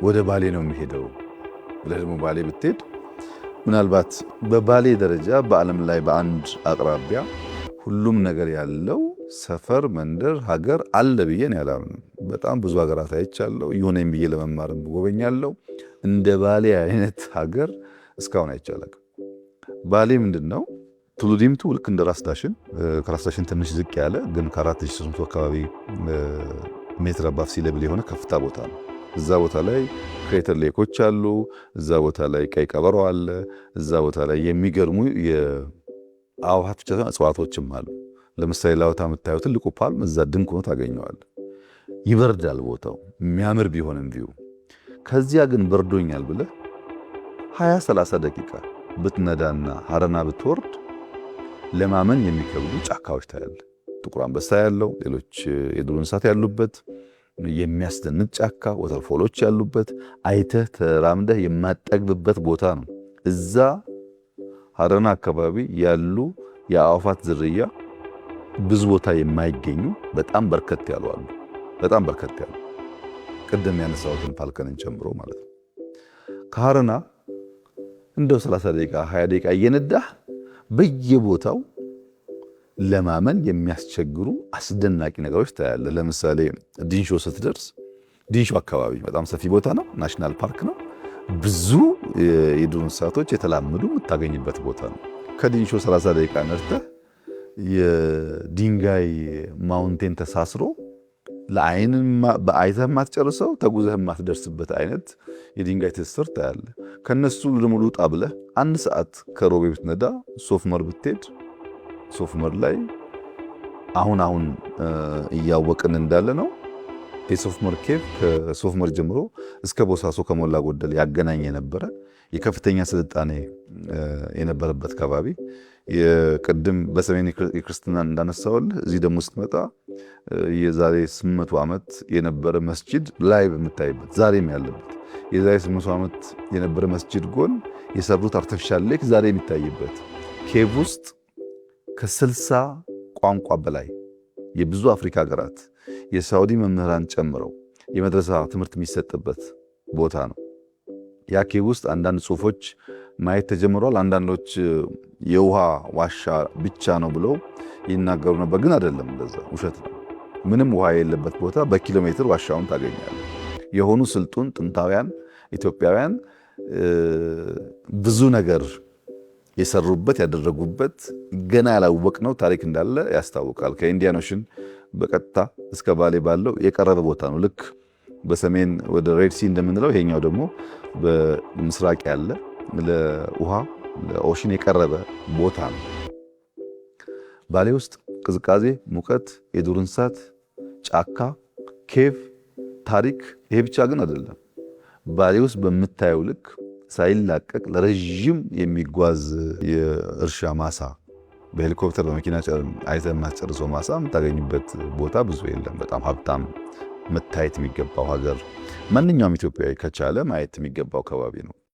ወደ ባሌ ነው የሚሄደው ብለህ ደግሞ ባሌ ብትሄድ ምናልባት በባሌ ደረጃ በዓለም ላይ በአንድ አቅራቢያ ሁሉም ነገር ያለው ሰፈር፣ መንደር፣ ሀገር አለ ብዬ ነው ያላምንም። በጣም ብዙ ሀገራት አይቻለሁ። ይሁነኝ ብዬ ለመማርም ጎበኛለሁ። እንደ ባሌ አይነት ሀገር እስካሁን አይቻለሁ። ባሌ ምንድን ነው? ቱሉ ዲምቱ ልክ እንደ ራስ ዳሽን፣ ከራስ ዳሽን ትንሽ ዝቅ ያለ ግን ከ4300 አካባቢ ሜትር above sea level የሆነ ከፍታ ቦታ ነው። እዛ ቦታ ላይ crater lake ኦች አሉ። እዛ ቦታ ላይ ቀይ ቀበሮ አለ። እዛ ቦታ ላይ የሚገርሙ የአዕዋፋት ብቻ ሳይሆን እጽዋቶችም አሉ። ለምሳሌ ላውታ የምታየው ትልቁ palm እዛ ድንክ ሆኖ ታገኘዋለህ። ይበርዳል ቦታው የሚያምር ቢሆንም view። ከዚያ ግን በርዶኛል ብለህ 20 30 ደቂቃ ብትነዳና ሀረና ብትወርድ ለማመን የሚከብዱ ጫካዎች ታያለህ። ጥቁር አንበሳ ያለው፣ ሌሎች የዱር እንስሳት ያሉበት የሚያስደንቅ ጫካ፣ waterfall ኦች ያሉበት፣ አይተህ ተራምደህ የማትጠግብበት ቦታ ነው። እዛ ሀረና አካባቢ ያሉ የአዕዋፋት ዝርያ ብዙ ቦታ የማይገኙ በጣም በርከት ያሉ አሉ። በጣም በርከት ያሉ፣ ቅድም ያነሳሁትን falcon ን ጨምሮ ማለት ነው። ከሀረና እንደው 30 ደቂቃ 20 ደቂቃ እየነዳህ በየቦታው ለማመን የሚያስቸግሩ አስደናቂ ነገሮች ታያለህ። ለምሳሌ ዲንሾ ስትደርስ፣ ዲንሾ አካባቢ በጣም ሰፊ ቦታ ነው፣ national park ነው። ብዙ የዱር እንስሳቶች የተላመዱ የምታገኝበት ቦታ ነው። ከዲንሾ 30 ደቂቃ ነድተህ የድንጋይ mountain ተሳስሮ ለአይን በአይተህ የማትጨርሰው፣ ተጉዘህ የማትደርስበት አይነት የድንጋይ ትስስር ታያለህ። ከነሱ ደግሞ ልውጣ ብለህ አንድ ሰዓት ከሮቤ ብትነዳ ሶፍ ዑመር ብትሄድ፣ ሶፍ ዑመር ላይ አሁን አሁን እያወቅን እንዳለ ነው የሶፍ ዑመር cave ከሶፍ ዑመር ጀምሮ እስከ ቦሳሶ ከሞላ ጎደል ያገናኝ የነበረ የከፍተኛ ስልጣኔ የነበረበት ከባቢ፣ የቅድም በሰሜን የክርስትና እንዳነሳውልህ እዚህ ደግሞ ስትመጣ የዛሬ 800 ዓመት የነበረ መስጂድ ላይ በምታይበት፣ ዛሬም ያለበት የዛሬ 800 ዓመት የነበረ መስጂድ ጎን የሰሩት artificial lake ዛሬ የሚታይበት cave ውስጥ ከ60 ቋንቋ በላይ የብዙ አፍሪካ ሀገራት የሳውዲ መምህራን ጨምረው የመድረሳ ትምህርት የሚሰጥበት ቦታ ነው። ያ cave ውስጥ አንዳንድ ጽሁፎች ማየት ተጀምሯል። አንዳንዶች የውሃ ዋሻ ብቻ ነው ብለው ይናገሩ ነበር፣ ግን አይደለም፣ እንደዛ ውሸት ነው። ምንም ውሃ የሌለበት ቦታ በኪሎ ሜትር ዋሻውን ታገኛለህ። የሆኑ ስልጡን ጥንታውያን ኢትዮጵያውያን ብዙ ነገር የሰሩበት ያደረጉበት ገና ያላወቅነው ታሪክ እንዳለ ያስታውቃል። ከ Indian Ocean በቀጥታ እስከ ባሌ ባለው የቀረበ ቦታ ነው። ልክ በሰሜን ወደ Red Sea እንደምንለው ይሄኛው ደግሞ በምስራቅ ያለ ለውሃ ለ ocean የቀረበ ቦታ ነው። ባሌ ውስጥ ቅዝቃዜ፣ ሙቀት፣ የዱር እንስሳት፣ ጫካ፣ cave፣ ታሪክ፣ ይሄ ብቻ ግን አይደለም። ባሌ ውስጥ በምታየው ልክ ሳይላቀቅ ለረዥም የሚጓዝ የእርሻ ማሳ፣ በሄሊኮፕተር በመኪና አይተህ የማትጨርሰው ማሳ የምታገኝበት ቦታ ብዙ የለም። በጣም ሀብታም፣ መታየት የሚገባው ሀገር፣ ማንኛውም ኢትዮጵያዊ ከቻለ ማየት የሚገባው ከባቢ ነው።